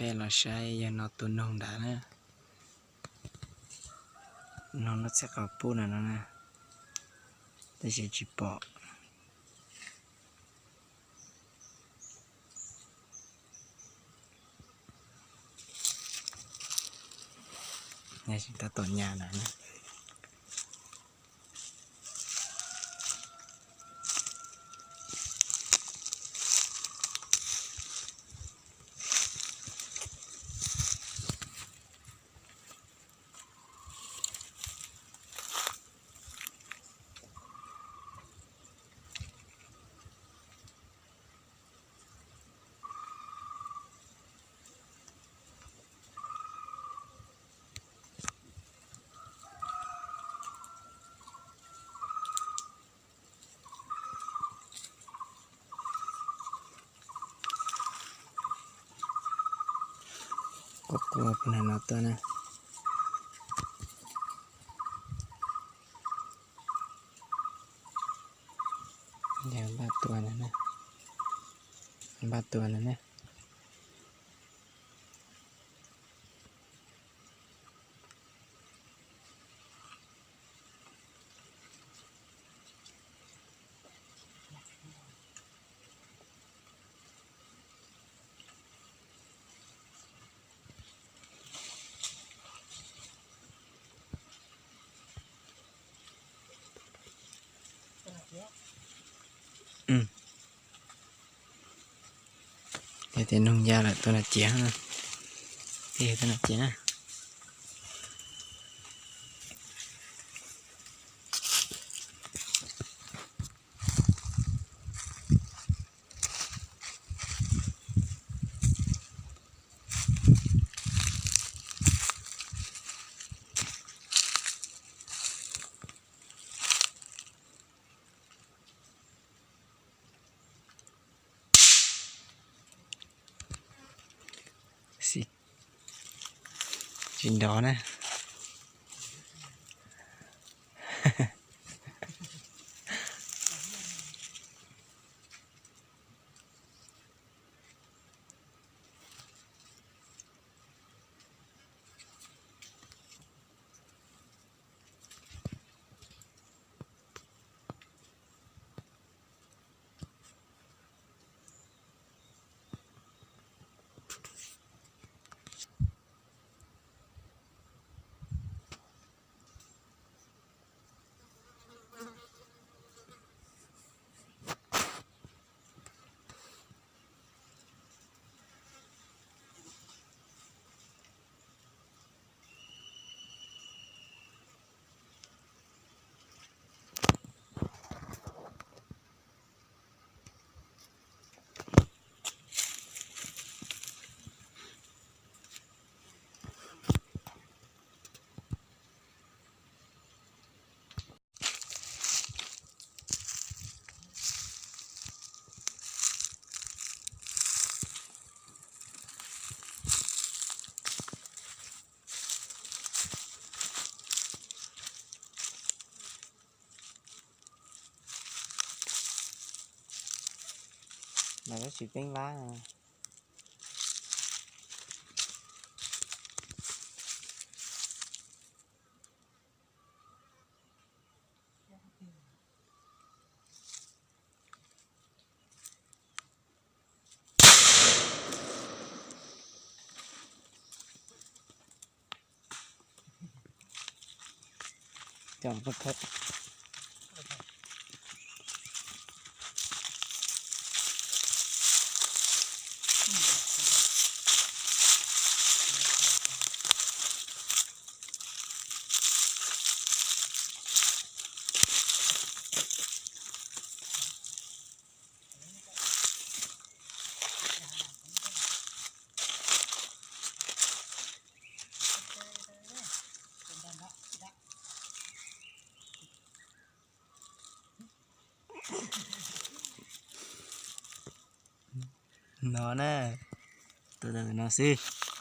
Peb los saib yog no tus noog nrad na. Noog noj txhij qhov pub na no na, tab sis tsis pom. Tab tom nyas na. Quaj quaj puag nram no tuaj na. Npaj tua na, npaj tua na ne. Yog tias noog ya lawm tua nram ciav, tua nram ciav na. Tsis nrov na. Mas tab sis peeb lab. No na, tua tau no xwb.